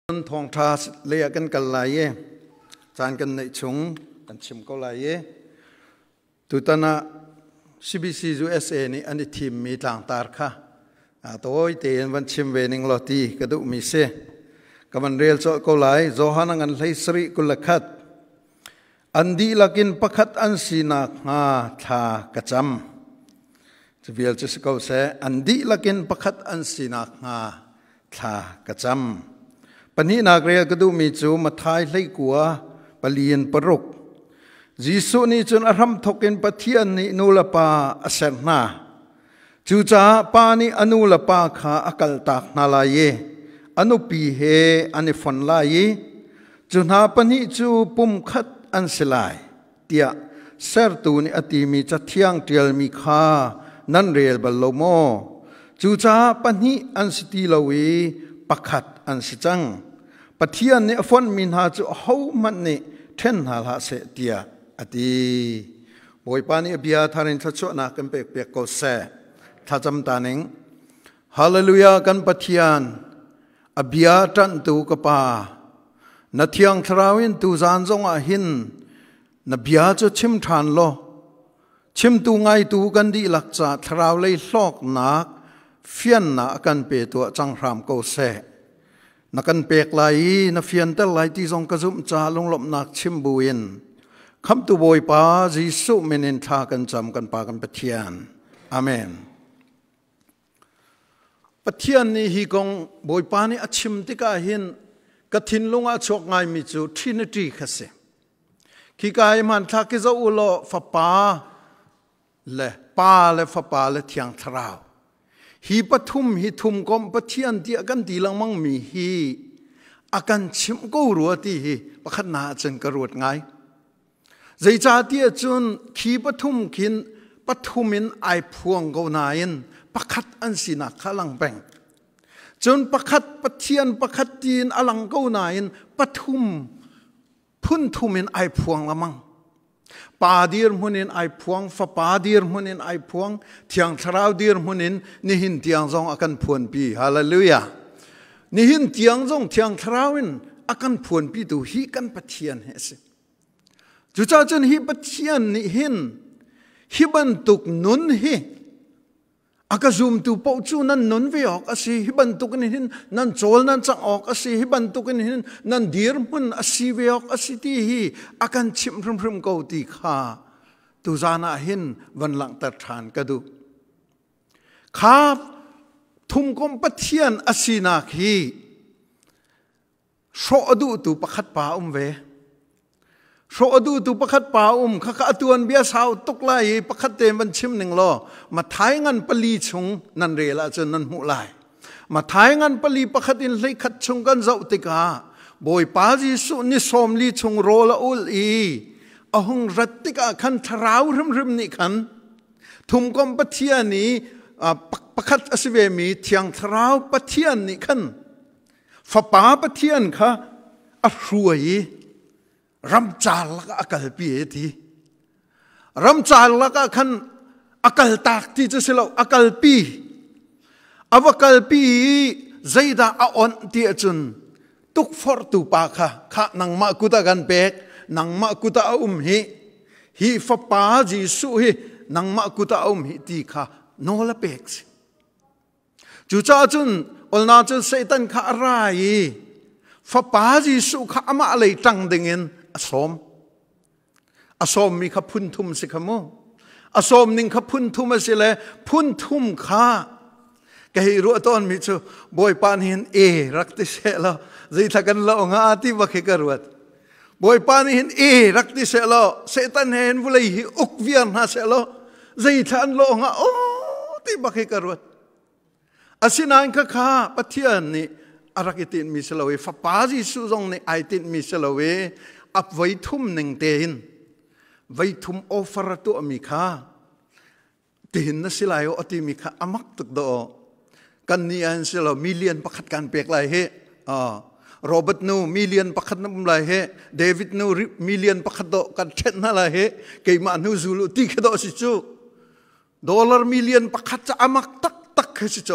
Thawngṭha lei ah kan kal lai i caan kan neih chung kan chim ko lai i tutan ah CBC USA nih an i thimmi tlangtar kha tawi tein van chim ve ning law ti ka duhmi si. Ka van rel colh ko lai. Johan a ngan hlei sarih 21. An dihlak in pakhat an si nakhnga thla ka cam. Cu vial cu si ko seh. An dihlak in pakhat an si nakhnga thla ka cam. Pahnihnak rel ka duhmi cu Matthai 19 pali in paruk. Jesuh nih cun a hramthawk in Pathian nih nu le pa a ser hna. Cucaah pa nih a nu le pa kha a kaltak hna lai i a nupi he an i fon lai i cu hna pahnih cu pumkhat an si lai tiah sertu nih a timi cathiang ṭialmi kha nan rel bal lo maw? Cucaah pahnih an si ti lo i pakhat an si cang. Pathian nih a fonhmi hna cu ahohmanh nih ṭhen hna hlah seh tiah a ti. Bawipa nih a bia thar in thluachuahnak kan pek piak ko seh. Thlacam ta ning. Hallelujah kan Pathian a bia ṭanhtu ka pa na thiang thlarau in tuzaan zong ah hin na bia cu chim ṭhan law chimtu ngaitu kan dihlak ca thlarau lei hlawknak fiannak a kan pe tuah cang hram ko seh. Na kan pek lai i na fianter lai ti zong ka zumh ca lunglawmhnak chim buin Khamhtu Bawipa Jesuh min in thla kan cam kan Pa kan Pathian. Amen. Pathian nih hi kong Bawipa nih a chim tikah hin ka thinlung ah chuak ngaimi cu Trinity kha si. Khika i hmanthlak ki zoh u law Fapa le Pa le Fapa le Thiang Thlarau. Hi pathum hi thumkomh Pathian tiah kan ti lengmang mi hi a kan chimh ko rua ti hi pakhat na ahcun ka ruat ngai. Zeicahtiah cun khi pathum khin pathum in ai phuang ko nain pakhat an sinak kha lang peng. Cun pakhat Pathian pakhat tiin a lang ko nain pathum phun thum in ai phuang lamang. Pa dirhmun in ai phuang, Fapa dirhmun in ai phuang, Thiang Thlarau dirhmun in nihin tiang zong a kan phuanpi. Hallelujah. Nihin tiang zong Thiang Thlarau in a kan phuanpi tu hi kan Pathian hi a si. Cucaah cun hi Pathian nih hin hi bantuk nun hi A ka zumtu paoh cu nan nun ve awk a si. Hi bantukin hin nan cawl nan cangh awk a si. Hi bantukin hin nan dirhmun a si ve awk a si ti hi a kan chimh hrimhrim ko ti kha tuzan ah hin van langhter ṭhan ka duh. Kha thumkom Pathian a sinak hi hrawh a duhtu pakhat pa um ve. Hrawh a duhtu pakhat pa um kha kha atuan bia sau tuk lai i pakhat te van chim ning law Mathai ngan pali chung nan rel ahcun nan hmuh lai. Mathai ngan pali pakhat in 11 chung kan zoh tikah Bawipa Jesuh ni 40 chung rawl a ul i a hung rat tikah khan thlarau hrimhrim nih khan thumkom Pathian i pakhat a si ve mi Thiang Thlarau Pathian nih khan Fapa Pathian kha a hruai i ramcar lakah a kalpi e ti. Ramcar lakah khan a kaltak ti cu si lo, a kalpi. A va kalpi i zeidah a onh ti ahcun tukforhtu pa kha khah nangmah kut ah kan pek, nangmah kut ah a um hi, hi fapa Jesuh hi nangmah kut ah a um hi ti kha nawl a pek si. Cucaah cun olna cun Satan kha a ra i fapa Jesuh kha amah lei ṭang dingin a sawm. A sawmmi kha phun thum si kha mu. A sawm ning kha phun thum a si le phun thum kha ka hei ruah tawnmi cu Bawipa nih hin e rak ti seh law zeithla kan lo hnga ti bak hi ka ruat. Bawipa nih hin e rak ti seh law Satan he hin vulei hi uk viar hna seh law zeithla an lawh hnga aw ti bak hi ka ruat. Asinain khakha Pathian nih a rak i tinhmi si lo i Fapa Jesuh zong nih ai tinhmi si lo i a voi thum ning tein voi thum offer a tuahmi kha tihin na si lai o a timi kha a mak tuk do kan ni an si lo million pakhat kan pek lai hi Robert nu million pakhat na um lai hi David nu million pakhat do kan ṭhen hna lai hi keimah nu zulu ti khi do si cu dollar million pakhat ca amak tak tak khi si cu.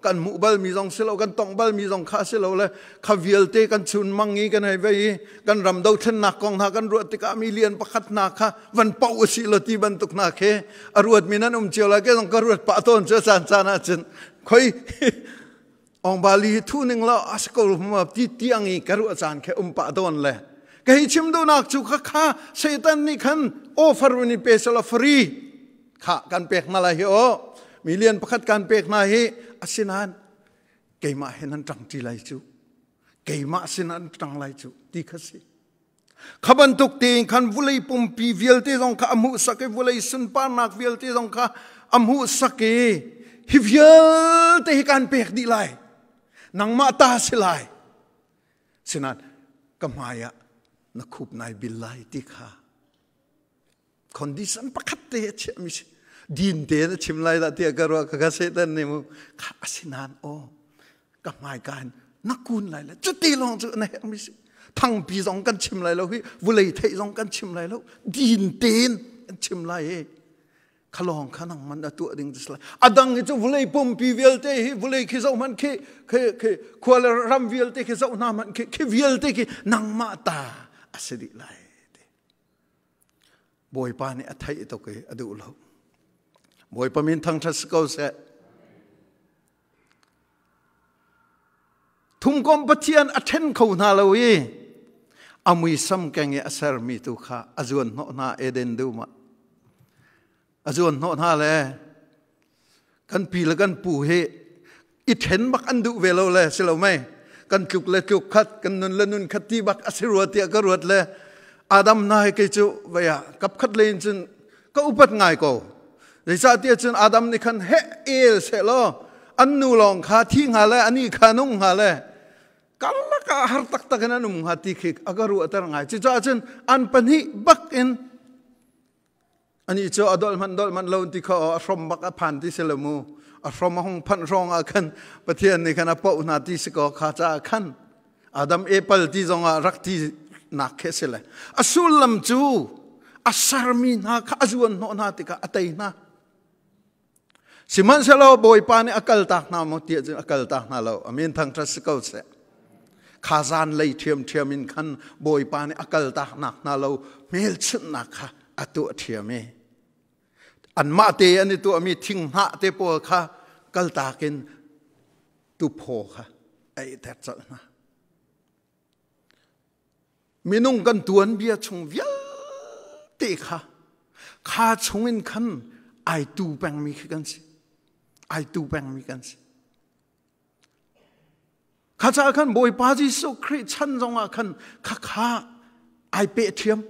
Kan hmuh bal mi zong si lo, kan tong bal mi zong kha si lo le kha vialte kan chun mang i kan hei vei i kan ram dothlennak kong hna kan ruah tikah million pakhat hna kha van poh a si lo ti bantuk hna khi a ruat mi nan um cio lai ke zong ka ruat pah tawn cu caan caan ah cun khoi ong bali thu ning lo a si ko ma ti tiang i ka ruah caan khe um pah tawn le ka hi chim duhnak cu kha kha Satan nih khan offer in pe sela free kha kan pek na lai hi o million pakhat kan pek na hi asinain keimah he nan ṭang ṭi lai cu keimah sin an ṭang lai cu ti kha si kha bantuk tein khan vulei pumpi vialte zong kha a hmuhsak i vulei sunparnak vialte zong kha a hmuhsak i hi vialte hi kan pek dih lai nangmah ta si lai sinain ka hmai ah na khup nai bil lai ti kha condition pakhat te a chiahmi si din te na chim lai dah tiah ka ruah ka ka Satan nih mu kha asinain aw ka hmaika in na kun lai le cuti lawng cu na herhmi si thangpi zong kan chim lai lo hi vulei theih zong kan chim lai lo din tein kan chim lai hi khalong kha nang man a tuah ding ti lai adang hi cu vulei pumpi vialte hi vulei khi zoh man khi khi khi khua le ram vialte khi zoh hna man khi khi vialte khi nangmah ta a si dih lai Bawipa nih a theih tuk i a duh lo. Bawipa min thangṭhat si ko seh. Thumkom Pathian a ṭhen kho hna lo i a muisam keng i a sermi tu kha a zuan hnawh hna Eden dum ah. A zuan hnawh hna le kan pi le kan pu hi i ṭhen bak an duh ve lo le si lo mei kan tluk le tluk khat kan nun le nun khat ti bak a si rua tiah ka ruat le Adam na hi kei cu vei ah kap khat le in cun ka upat ngai ko zeicahtiah cun Adam nih khan he el seh law an nu lawng kha thi hnga le ani kha nung hnga le karlak ah har taktak in an um hnga ti khi a ka ruahter ngai cucaah cun an pahnih bak in Ani cu a dolh hmanh dolh manh lo ti kha a hrom bak a phan ti si lo mu. A hrom a hung phanh hrawng ah khan Pathian nih khan a poh hna ti si ko kha caah khan Adam apple ti zong ah rak ti nak khi si le. A sullam cu a sermi hna kha a zuan hnawh hna tikah a tei hna. Sihmanhsehlaw Bawipa nih a kaltak hna maw tiah cun a kaltak hna lo. Amin thangṭhat si ko seh. Kha zan lei ṭhiamṭhiam in khan Bawipa nih a kaltak nak hna lo hmelchunhnak kha a tuah ṭhiam i anmah te an i tuahmi thinghnah te pawl kha kaltak in tuphaw kha a iter colh hna. Minung kan tuanbia chung vialte kha kha chungin khan ai tu pengmi khi kan si. Ai tu pengmi kan si. Kha caah khan Bawipa Jesuh Khrih chan zongah khan khakha ai peh ṭhiam.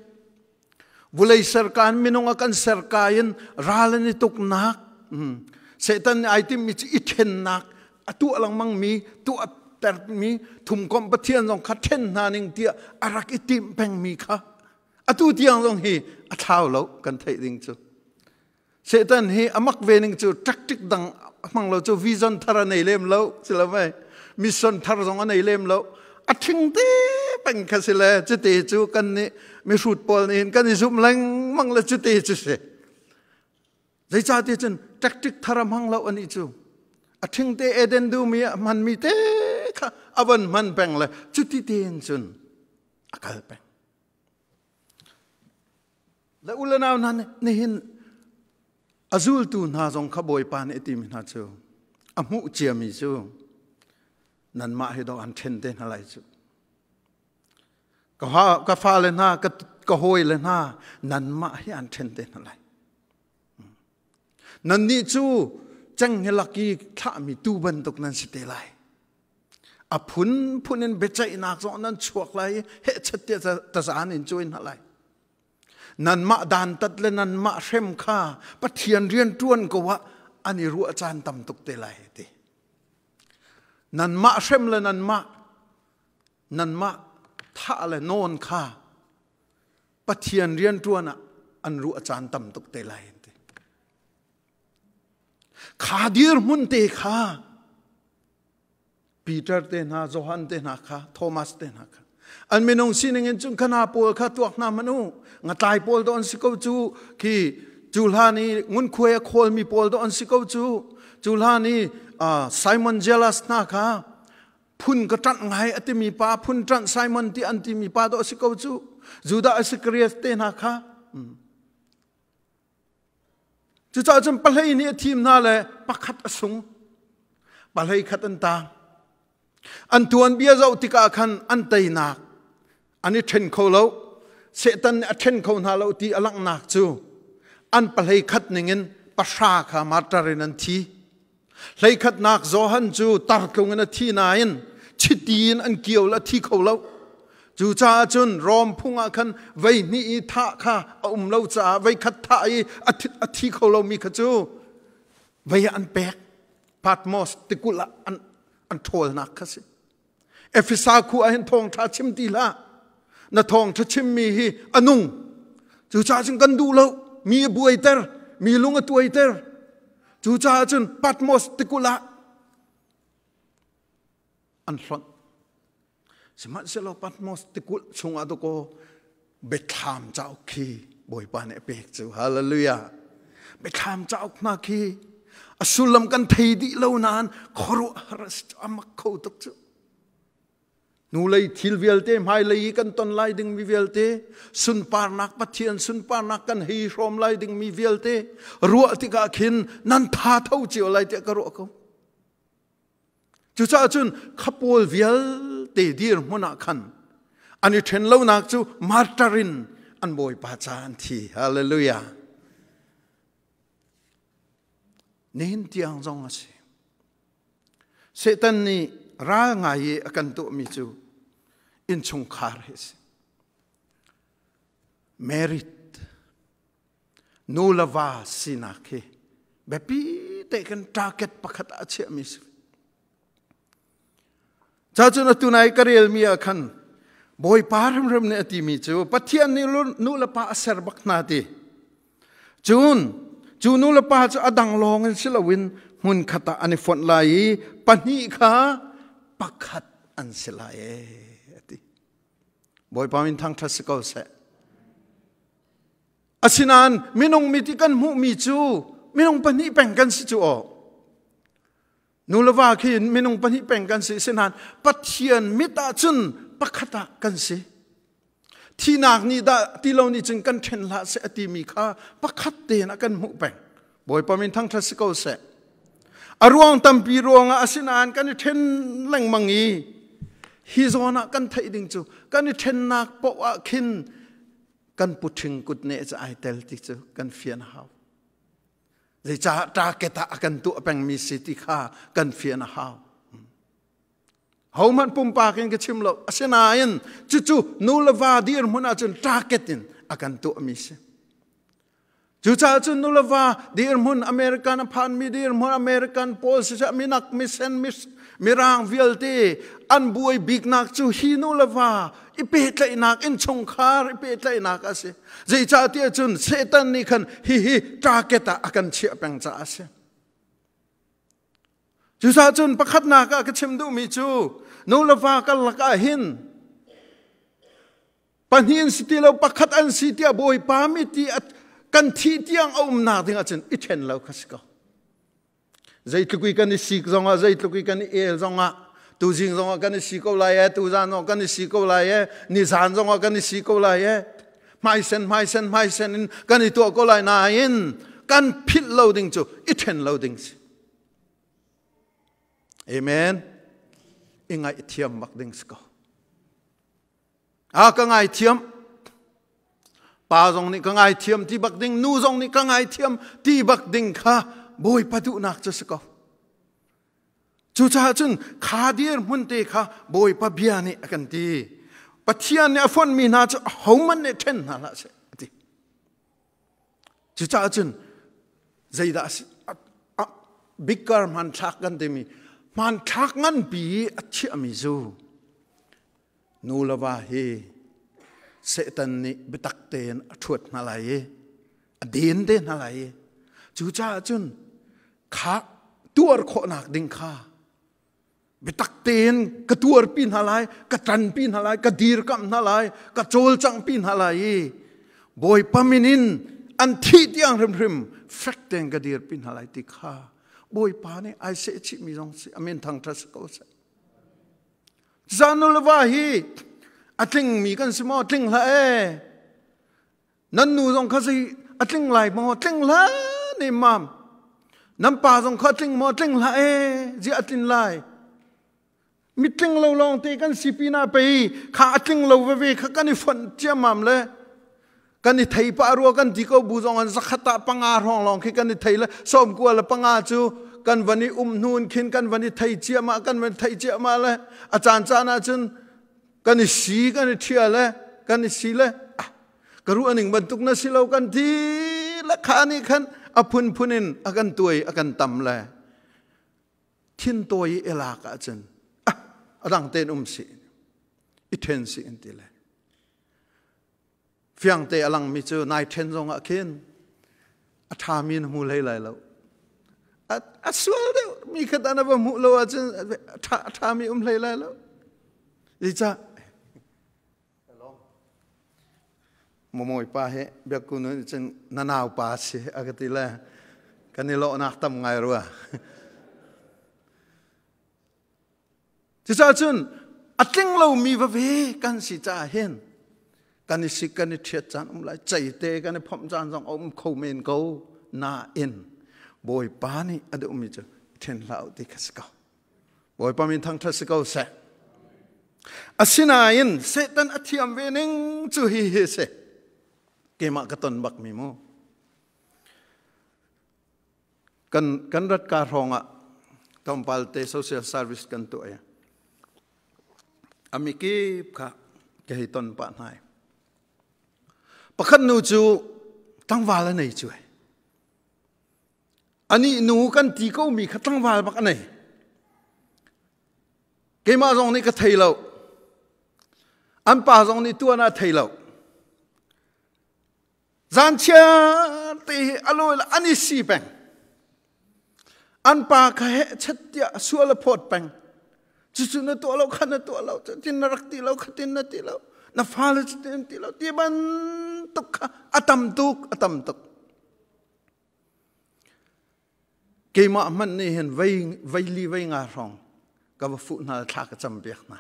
Vulei serka in minung a kan serka in ral an i tuknak Satan nih ai timmi cu i ṭhennak a tuah lengmang mi tuah termi thumkomh Pathian zong kha ṭhen hna ning tiah a rak i timh pengmi kha atu tiang zong hi a thlau lo kan theih ding cu Satan hi a mak ve ning cu tactic dang hmang lo cu vision thar a nei lem lo si lo mei mission thar zong a nei lem lo a ṭhing te peng kha si le cute cu kan nih mihrut pawl nih hin kan i zumh lengmang le cute cu si zeicahtiah cun tactic thar a hmang lo ani cu a ṭhing te Eden dum i a hmanmi te kha a van hman peng le cuti tein cun a kal peng Le u le nau hna nihin a zultu hna zong kha Bawipa nih a timi hna cu a hmuh ciami cu nanmah hi dawh an ṭhen te hna lai cu. Ka fale hna, ka hawile hna, nanmah hi an ṭhen te hna lai. Nannih cu cenghnge lak i thlahmi tuu bantuk nan si te lai. A phunphun in biaceihnak zong nan chuak lai i hehchet tiah tazan in cuai hna lai. Nanmah dantat le nanmah hrem kha Pathian rian ṭuan ko ah an i ruah caan tam tuk te lai ti. Nanmah hrem le nanmah nanmah thah le nawn kha Pathian rian ṭuan ah an ruah caan tam tuk te lai ti. Kha dirhmun te kha Peter te hna, Johan te hna kha, Thomas te hna kha. An minung sining in cun khana pawl kha tuak hna hmanh u. Ngatlai pawl do an si ko cu khi cu hlan i ngunkhuai a khawlmi pawl do an si ko cu. Cu hlan i Simon Jealous hna kha phun ka ṭanh ngai a timi pa, phun ṭanh Simon ti an timi pa dawh a si ko cu. Judah Iscariot te hna kha. Cucaah cun pahlei nih a thim hna le pakhat a sung. Pahlei khat an tang. An tuanbia zoh tikah khan an teinak an i ṭhen kho lo. Satan nih a ṭhen kho hna lo ti a langhnak cu an pahlei khat ningin pahra kha martar in an thi. Hleikhatnak Johan cu tartlung in a thi nain chiti in an kio le a thi kho lo. Cucaah cun Rom phung ah khan vei hnih i thah kha a um lo caah vei khat thah i a thi kho lomi kha cu vei ah an pek. Patmos tikulh ah an, an ṭhawlnak kha si. Efesa khu ah hin thawngṭha chim ti hlah. Na thawngṭha chimmi hi a nung. Cucaah cun kan duh lo. Mi a buaiter, mi lung a tuaiter. Cucaah cun Patmos tikulh ah an hlonh. Sihmanhsehlaw Patmos tikulh chungah dakaw biathlam cauk khi Bawipa nih a pek cu. Hallelujah. Biathlam cauk hna khi a sullam kan thei dih lo nain khuaruahhar a mak kho tuk cu. Hnulei thil vialte hmailei i kan ton lai dingmi vialte sunparnak Pathian sunparnak kan hei hrawm lai dingmi vialte ruah tikah khin nan tha tho cio lai tiah ka ruah ko. Cucaah cun khapawl vialte dirhmun ah khan an i ṭhen lonak cu martyr in an Bawipa ca an thi. Hallelujah. Nihin tiang zong a si. Satan nih ral ngai i a kan tuahmi cu innchungkhar hi a si. Merit nu le va sinak hi biapi te kan target pakhat ah a chiahmi si. Ca cun atu nai ka relmi ah khan Bawipa hrimhrim nih a timi cu Pathian nih nu le pa a ser bak hna ti. Cun cu nu le pa cu a dang lawng in si loin hmunkhat ah an i fonh lai i pahnih kha pakhat an si lai ee a ti. Bawipa min thangṭhat si ko seh. Asinain minung mit i kan hmuhmi cu minung pahnih peng kan si cu aw. Nu le va khi minung pahnih peng kan si sinain Pathian mit ah cun pakhat ah kan si. Thinak nih dah ti lo nih cun kan ṭhen hlah seh a timi kha pakhat tein a kan hmuh peng. Bawipa min thangṭhat si ko seh. A ruang tampi ruangah asinain kan i ṭhen lengmang i hi zawn ah kan theih ding cu kan i ṭhennak paoh ah khin kan puṭhing kutneh cu ai tel ti cu kan fian a hau. Zeicah target ah a kan tuah pengmi si ti kha kan fian a hau. Hohmanh pumpak in ka chim lo. Asinain cucu nu le va dirhmun ahcun target in a kan tuahmi si. Cucaah cun nu le va dirhmun American a phanmi dirhmun American pawl siseh minak misen mirang vialte an buai biknak cu hi nu le va i pehtlaihnak innchungkhar i pehtlaihnak a si. Zeicahtiah cun Satan nih khan hihi target ah a kan chiah peng caah a si. Cucaah cun pakhatnak ah ka chim duhmi cu nu le va karlak ah hin pahnih an si ti lo pakhat an si tiah Bawipa mit i kan thih tiang a umnak ding ahcun i ṭhen lo kha si ko. Zeitluk i kan i sik zongah, zeitluk i kan i el zongah, tuzing zongah kan i si ko lai e, tuzan zongah kan i si ko lai e, nizan zongah kan i si ko lai e, hmaisen, hmaisen, hmaisen in kan i tuah ko lai nain kan philh lo ding cu i ṭhen lo ding si. Amen. I ngaihthiam bak ding si ko. A ka ngaithiam. Pa zong nih ka ngaithiam ti bak ding, nu zong nih ka ngaithiam ti bak ding kha Bawipa duhnak cu si ko. Cucaah cun kha dir hmun te kha Bawipa bia nih a kan ti. Pathian nih a fonhmi hna cu ahohmanh nih ṭhen hna hlah seh a ti. Cucaah cun zeidah a si bikar hmanthlak kan timi hmanthlak nganpi a chiahmi cu Nu le va hi Satan nih biatak tein a ṭhuat hna lai i a den te hna lai i cucaah cun kha tuar khawhnak ding kha biatak tein ka tuarpi hna lai, ka ṭanpi hna lai, ka dirkamh hna lai, ka cawlcanghpi hna lai i Bawipa min in an thih tiang hrimhrim fek tein ka dirpi hna lai ti kha. Bawipa nih ai seh chihmi zong si. Amin thangṭhat si ko seh. Zanulva hi a tlingmi kan si maw? Tling hlah ee. Nan nu zong kha si a tling lai maw? Tling hlah ne mam. Nan pa zong kha tling maw? Tling hlah ee. Ziah a tlin lai. Mitling lo lawng te kan si pinah pei kha a tling lo veve kha kan i fonh ciammam le kan i thei pah rua kan ti ko bu zong an zakhat ah panga hrawng lawng khi kan i thei le sawmkua le panga cu kan van i um hnu in khin kan van i thei ciahmah kan van thei ciahmah le a caan caan ah cun kan i si kan i ṭhia le kan i si le ah ka ruah ning bantuk na si lo kan ti le kha nih khan a phunphun in a kan tuai a kan tam le thintawi i lak ahcun ah a dang tein um si i then si in ti le fiangte a langmi cu nai then zong ah khin a ṭhami na hmu hlei lai lo a sual deuh mi khat ah na va hmuh lo ahcun a ṭhami um hlei lai lo zeicah Mawi pa hi biakku nu nih cun na nau pa si a ka ti le kan i lawhnak tam ngai rua. Cucaah cun a tling lomi vave kan si caah hin kan i sik kan i ṭhiat caan um lai ceite kan i phomh caan zong a um kho men ko nain Bawipa nih a duhmi cu ṭhen hlah u ti kha si ko. Bawipa min thangṭhat si ko seh. Asinain Satan a thiam ve ning cu hi hi si. Keimah ka ton bak mi mu. Kan kan rat ka hrawng ah tlawmpal te social service kan tuah i ami kip kha ka hei ton pah hna. Pakhat nu cu tlangval a nei cu. Anih nu kan ti komi kha tlangval bak a nei. Keimah zong nih ka thei lo. An pa zong nih tuan ah thei lo. Zanchia te hi a lawi an i si peng. An pa kha he chet tiah sual a phawt peng. Cucu na tuah lo kha na tuah lo, cutin na rak ti lo, khatin na ti lo, na fale cutin ti lo, ti bantuk kha a tam tuk, a tam tuk. Keimah hmanh nih hin vei, vei li vei nga hrawng ka va fuh hna thla ka cam piak hna.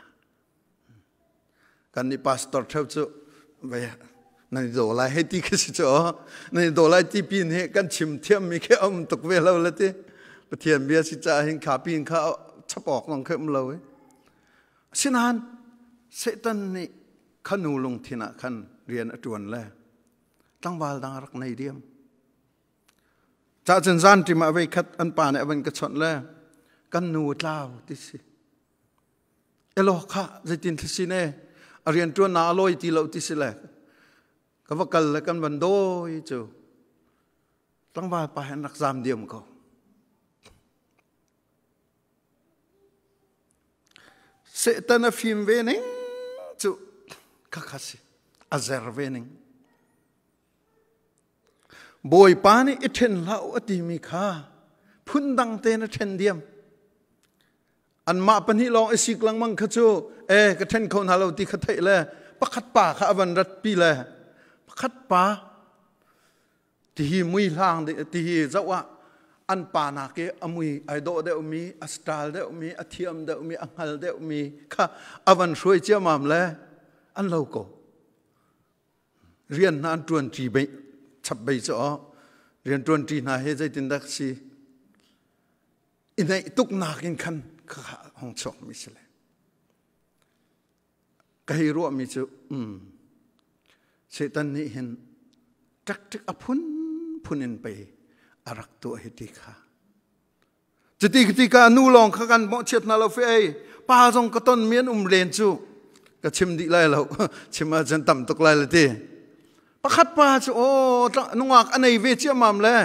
Kan nih pastor theu cu vei nan i daw lai hei ti khi si cu nan i daw lai ti pin hi kan chim thiam mi khi a um tuk ve lo le ti Pathian bia si caah hin kha pin kha chap awk zong khi um lo i asinain Satan nih kha nu lungthin ah khan rian a ṭuan le tlangval dang a rak nei diam Cahcun zanṭim ah voikhat an pa nih a van ka chawnh le kan nu tlau ti si. Elaw kha zeitin thla sin e a rianṭuan na a lawi ti lo ti si le ka va kal le kan van dawi cu tlangval pa he an rak zam diam ko. Satan a fim ve ning cu khakha si a zer ve ning. Bawipa nih i ṭhen hlah u a timi kha phundang tein a ṭhen diam. Anmah pahnih lawng i sik lengmang kha cu e ka ṭhen kho hna lo ti kha theih le pakhat pa kha a van ratpi le pakhat pa tihi mui hlang tihi zoh ah an pa nak i a mui ai dawh deuhmi a style deuhmi a thiam deuhmi a hngal deuhmi kha a van hruai ciamam le an lo ko. Rian hna an ṭuanṭi bei chap bei cu aw rian ṭuanṭi hna he zeitindah si i naih tuknak in khan kha hong chuakmi si le ka hei ruahmi cu um Satan nih hin ṭakṭik a phunphun in pei a rak tuah hi ti kha Cuti tikah nu lawng kha kan mawhchiat hna lo fe ei. Pa zong ka ton mi an um len cu ka chim dih lai lo. Chim ahcun tam tuk lai le ti. Pakhat pa cu aw nungak a nei ve ciammam le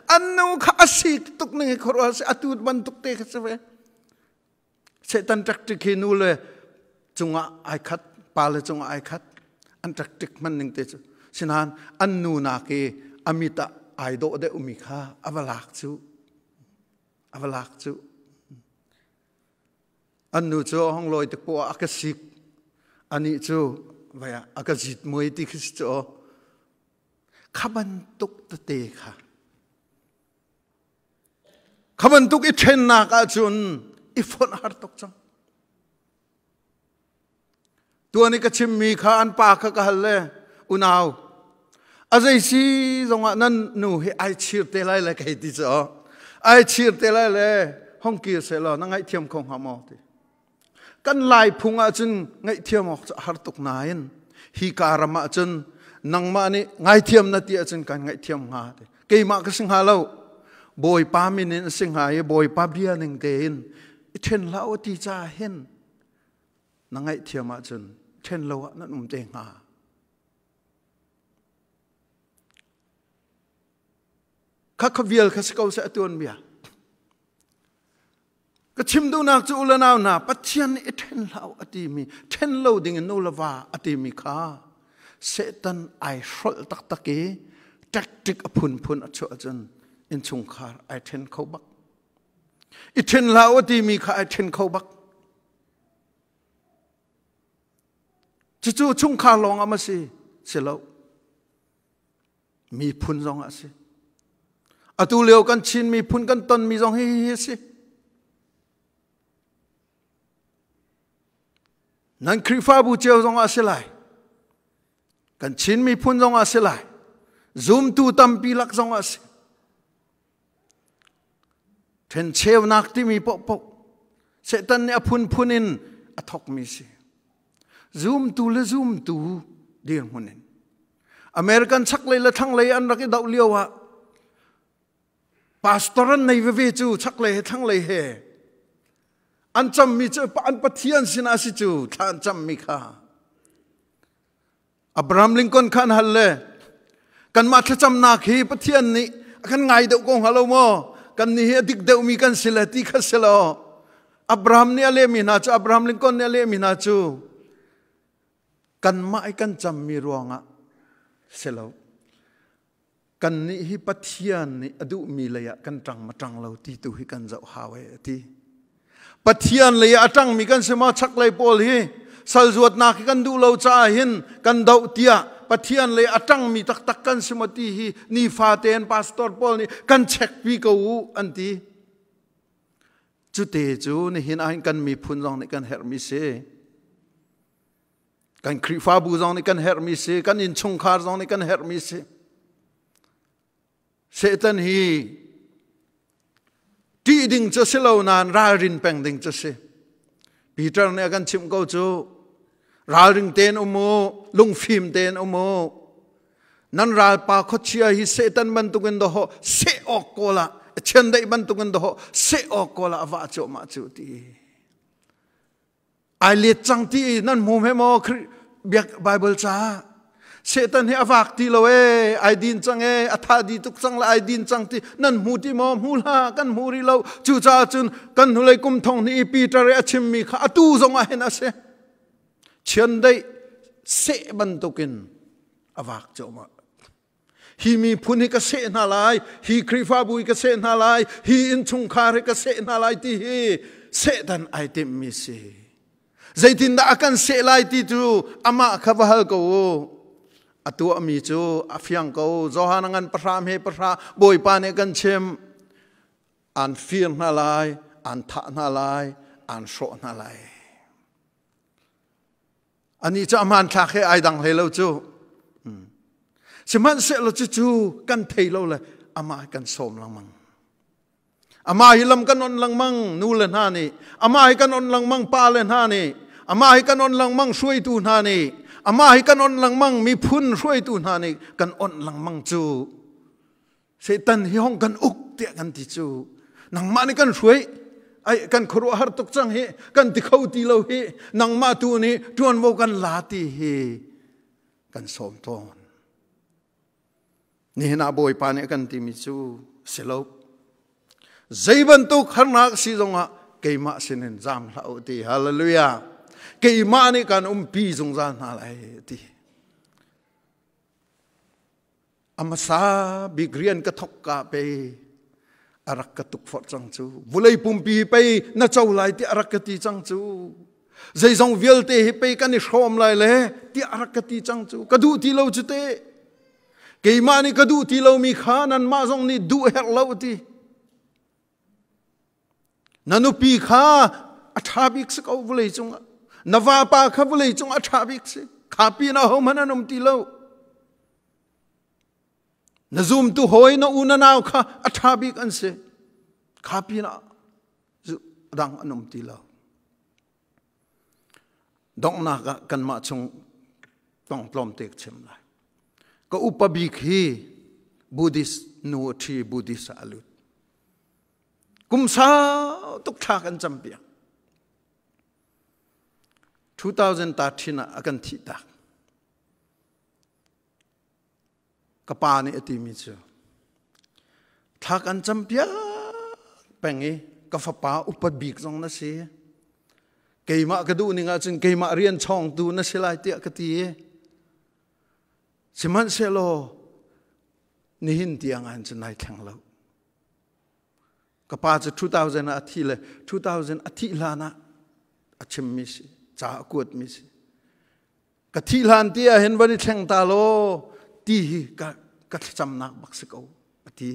an nu kha a sik tuk ning hi khuaruah si atu bantuk te kha si ve. Satan tactic hi nu le cungah ai khat, pa le cungah ai khat. An tactic hman ning te cu. Sinain an nu nak i a mit ah ai dawh deuhmi kha a va lak cu. A va lak cu. An nu cu a hong lawi tik poah a ka sik. Anih cu vai ah a ka zit muai ti khi si cu. Kha bantuk tete kha. Kha bantuk i ṭhennak ahcun i fonh har tuk cang. Tuan i ka chimmi kha an pa kha ka hal le unau a zei si zongah nan nu hi ai chir te lai le kei ti cu ai chir te lai le hong kir se law na ngaihthiam kho hnga maw ti. Kan lai phung ahcun ngaihthiam awk cu a har tuk nain hi ka ram ahcun nangmah nih ngaithiam na ti ahcun kan ngaihthiam hnga ti. Keimah ka si hnga lo. Bawipa min in a si hnga i Bawipa bia ning tein i ṭhen hlah u ti caah hin na ngaihthiam ahcun ṭhen lo ah nan um te hnga. Kha kha vial kha si ko seh a tuan bia. Ka chim duhnak cu u le nau hna Pathian nih i ṭhen hlah u a timi ṭhen lo ding in nu le va a timi kha Satan ai hrolh taktak i tactic a phunphun a chuah ahcun innchungkhar ai ṭhen kho bak. I ṭhen hlah u a timi kha ai ṭhen kho bak. Cucu chungkhar lawng ah ma si? Si lo. Miphun zong ah a si. Atu lio kan Chin miphun kan tonmi zong hi hi a si. Nan Khrihfabu cio zong ah a si lai. Kan Chin miphun zong ah a si lai. Zumtu tampi lak zong ah a si. Ṭhencheunak timi paohpaoh Satan nih a phunphun in a thawkmi si. Zumtu le zumtu dirhmun in. American chaklei le thlanglei an rak i doh lio ah pastor an nei veve cu chaklei he thlanglei he an cammi cu an Pathian sinah si cu thla an cammi kha. Abraham Lincoln kha an hal le kanmah thlacamnak hi Pathian nih a kan ngai deuh ko hnga lo maw? Kan nih hi a dik deuhmi kan si le ti kha si lo. Abraham nih a lehmi hna cu Abraham Lincoln nih a lehmi hna cu kanmah i kan cammi ruangah si lo. Kannih hi Pathian nih a duhmi lei ah kan ṭang ma ṭang lo ti tu hi kan zoh hau e a ti. Pathian lei ah a ṭangmi kan si maw chaklei pawl hi sal zuatnak hi kan duh lo caah hin kan doh tiah Pathian lei a ṭangmi taktak kan si maw ti hi nifa tein pastor pawl nih kan check pi ko u an ti. Cute cu nihin ah hin kan miphun zong nih kan herhmi si. Kan Khrihfabu zong nih kan herhmi si, kan innchungkhar zong nih kan herhmi si. Satan hi ṭih ding cu si lo nain ralrin peng ding cu si. Peter nih a kan chimh ko cu ralring tein um u, lungfim tein um u. Nan ralpa khuachia hi Satan bantukin dawh seh awk kawl ah chiandeih bantukin dawh seh awk kawl ah a vah cuahmah cu ti. Ai let cang ti nan hmu he maw biak Bible ca Satan hi a vak ti lo e ai din cang e a tha di tuk cang le ai din cang ti nan hmu ti maw hmu hlah kan hmu rih lo cucaah cun kan hnulei kum thong hnih i Peter i a chimmi kha atu zong ah hin a si chiandeih seh bantukin a vak cuahmah Hi miphun hi ka seh hna lai, hi Khrihfabu hi ka seh hna lai, hi innchungkhar hi ka seh hna lai ti hi Satan ai timhmi si. Zeitindah a kan seh lai ti cu amah kha va hal ko u. A tuahmi cu a fiang ko. Johan a ngan pahra he pahra Bawipa nih kan chim. An fir hna lai, an thah hna lai, an hrawh hna lai. Anih cu a hmanthlak he ai dang hlei lo cu. Sihmanhsehlaw cucu kan thei lo le amah kan sawm lengmang. Amah hi lam kan on lengmang nu le hna nih, amah hi kan on lengmang pa le hna nih, amah hi kan on lengmang hruaitu hna nih, amah hi kan on lengmang miphun hruaitu hna nih kan on lengmang cu. Satan hi hong kan uk tiah kan ti cu. Nangmah nih kan hruai ai kan khuaruahhar tuk cang hi kan ti kho ti lo hi nangmah tu nih ṭuanvo kan la ti hi kan sawm tawn. Nihin ah Bawipa nih a kan timi cu si lo. Zei bantuk harnak si zongah keimah sinin zaam hlah u ti. Hallelujah. Keimah nih kan umpi zungzal hna lai ti. A hmasa bik rian ka thok ka pei a rak ka tukforh cang cu. Vulei pumpi pei na co lai tiah a rak ka ti cang cu. Zeizong vialte hi pei kan i hrawm lai le tiah a rak ka ti cang cu. Ka duh ti lo cu te. Keimah nih ka duh ti lomi kha nanmah zong nih duh herh lo ti. Na nupi kha a ṭha bik si ko vawlei cungah. Na vapa kha vawlei cungah a ṭha bik si. Kha pin ahohmanh an um ti lo. Na zumtu hawi na u na nau kha a ṭha bik an si. Kha pinah dang an um ti lo. Donghnak ah kanmah chung tong tlawmte ka chim lai. Ka upa bik hi Buddhist nu a ṭhi Buddhist ah a lut. Kum sau tuk thla kan campiak. 2013 ah a kan thih tak. Ka pa nih a timi cu thla kan campiak peng i ka fapa upat bik zong na si. Keimah ka duh ning ahcun keimah rian chawngtu na si lai tiah ka ti i sihmanhsehlaw nihin tiang ah cun nai thleng lo. Ka pa cu 2000 ah a thi le 2000 a thih hlan ah a chimmi si, ca a kuatmi si. Ka thih hlan ti ah hin van i thleng ta law ti hi ka, ka thlacamnak bak si ko a ti.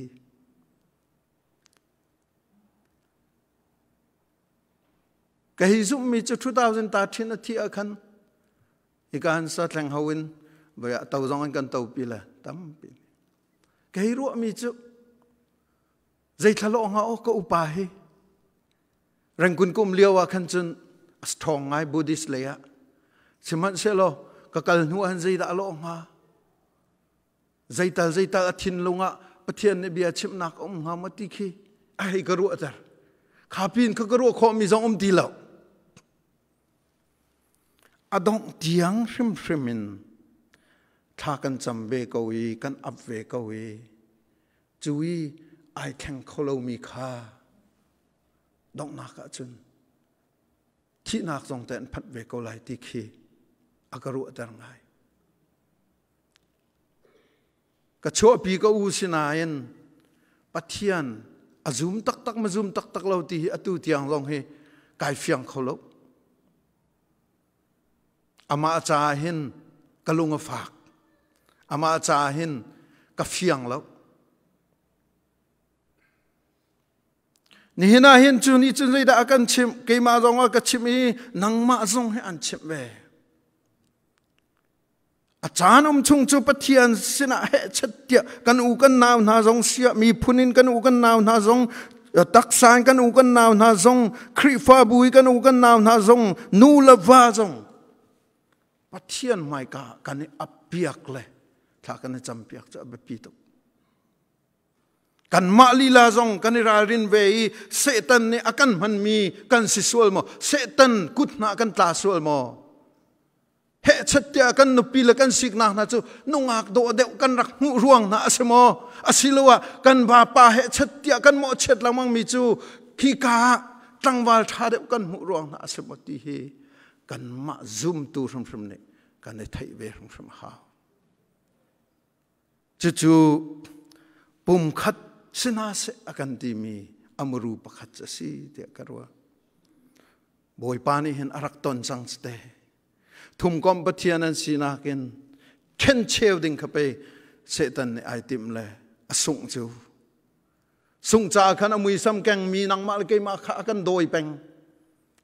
Ka hi zumhmi cu 2000 ta thin a thih ah khan hika han sa thleng ho in voi ah to zong an kan to pi le tampi. Ka hi ruahmi cu Zeithla lawh hnga aw ka upa hi. Rengkun kum lio ah khan cun a strong ngai Buddhist lei ah. Sihmanhsehlaw ka kal hnu ah zeidah a lawh hnga? Zeital zeital a thinlung ah Pathian nih bia chimhnak a um hnga maw ti khi a hei ka ruahter. Kha pin kha ka ruah khawhmi zong um ti lo. A dongh tiang hrimhrim in thla kan cam ve ko i kan ap ve ko i Cu i ai thleng kho lomi kha donghnak ah cun thihnak zong te an phanh ve ko lai ti khi a ka ruahter ngai. Ka chuahpi ka u sinain Pathian a zum taktak ma zum taktak lo ti hi atu tiang zong hi kai fiang kho lo. Amah caah hin ka lung a fak. Amah caah hin ka fiang lo. Nihin ah hin cu nih cun zeidah a kan chimh? Keimah zong a ka chimh i nangmah zong hi an chimh ve. A caan um chung cu Pathian sinah hehchet tiah kan u kan nau hna zong siah miphun in kan u kan nau hna zong taksa in kan u kan nau hna zong Khrihfabu i kan u kan nau hna zong nu le va zong Pathian hmaika kan i appiak le thla kan i campiak cu a biapi tuk. Kanmah lila zong kan i ralrin ve i Satan nih a kan hmanmi kan si sual maw? Satan kut hna kan tla sual maw? Hehchat tiah kan nupi le kan siknak hna cu nungak dawh deuh kan rak hmuh ruang hna a si maw? Asiloah kan vapa hehchat tiah kan mawhchiat lengmang mi cu khika ah tlangval ṭha deuh kan hmuh ruang hna a si maw ti hi kanmah zumtu hrimhrim nih kan i theih ve hrimhrim a hau. Cucu pumkhat si hna seh a kan timi a muru pakhat a si tiah ka ruah. Bawipa nih hin a rak ton cang te. Thumkomh Pathian an sinak in ṭhencheu ding kha pei Satan nih ai timh le a sungh cu. Sungh caah khan a muisam kengmi nangmah le keimah kha a kan dawi peng.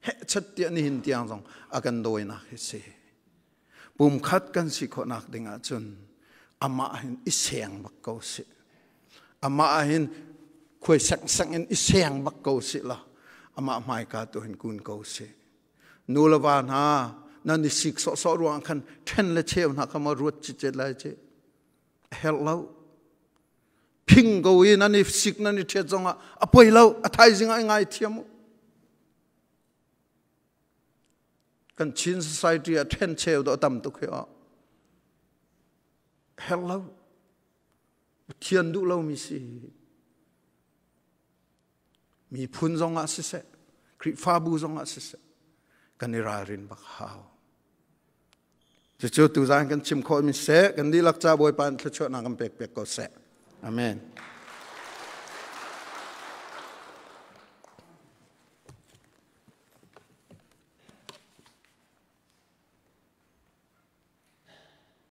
Hehchat tiah nihin tiang zong a kan dawinak hi si. Pumkhat kan si khawhnak ding ahcun amah hin i seng bak ko sih. Amah hin khuai sengseng in i seng bak ko sih la amah hmaika tu hin kun ko sih. Nu le va hna nan i sik sawhsawh ruang khan ṭhen le cheu hna kha maw ruat cicet lai ci. A herh lo. Phing ko i nan i sik nan i ṭhiat zongah a poi lo a thaizing ah i ngai thiam u. Kan Chin society ah ṭhen cheu dawh tam tuk hi aw. Herh lo. Pathian duh lomi si. Miphun zongah siseh, Khrihfabu zongah siseh, kan i ralrin bak hau. Cucu tuzaan kan chim khawhmi seh, kan dihlak ca Bawipa in thluachuahnak kan pek piak ko seh. Amen.